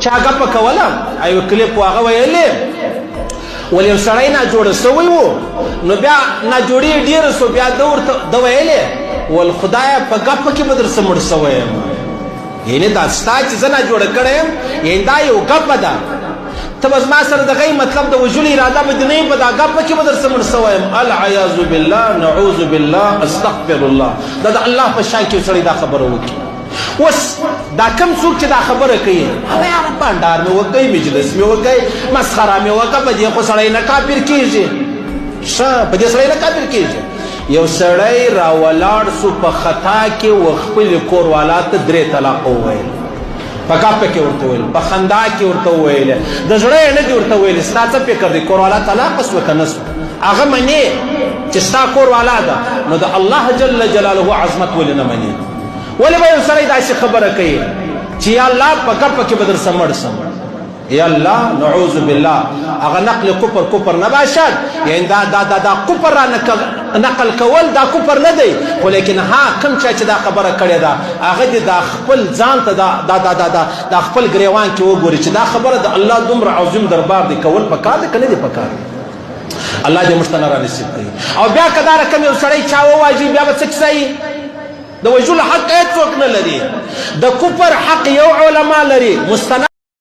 چا ګپه کوله، ایو کلیپ هغه ویلې ول یو سړی نا جوړ سوی وو، نو بیا نا جوړی ډیر سو، بیا د ورته د ویلې ول خدای په ګپ کې به درسه مړ سوی یم. یعنی دا ستا چې زه نا جوړ کړی یم، یعنی دا یو ګپه ده، ته به زما سره د غي مطلب د وژلو اراده به دې نه وي، په دا ګپه کې به درسه مړ سوی یم. العیاذ بالله، نعوذ بالله، استغفر الله. دا د الله په شان کې سړی دا خبره وکړي. اوس دا کم څوک چې دا خبره کوي، هغه یاره بنډار مې وکړي، مجلس مې وکړي، مسخره مې وکړه، په دې خو سړی نه کافر کېږي. ښه، په دې سړی نه کافر کېږي. یو سړی راولاړ سو په خطا کې و خپل کور والا ته درې طلاقه وویل، په ګپه کې ورته وویل، په خندا کې ورته وویل، د زړه یې نه دي ورته ویل. ستا څه فکر دی، کور والا طلاقه سوه که نه سوه؟ هغه منې چې ستا کور والا ده، نو د الله جل جلاله عظمت ولې نه منې؟ ولې به یو سړی داسې خبره کوي چې یا الله په ګپه کې به درسه مړ سم؟ یا الله، نعوذ بالله. هغه نقل کفر کفر نه باشد، یعنی دا دا دا دا کفر را نقل کول دا کفر نه دی، خو لیکن ها کم چا چې دا خبره کړې ده، هغه دې دا خپل ځان ته دا دا دا دا دا دا خپل ګریوان کې وګوري چې دا خبره د الله دومره عظیم دربار دی کول پکار دی که نه دی پکار دی. الله دې موږ ته نه را نصیب کړي. او بیا که دا رقم یو سړی چا وواژي، بیا به څه کیسه وي؟ د وژلو حق هیڅوک نه لري، د کفر حق یو علما لري. مستند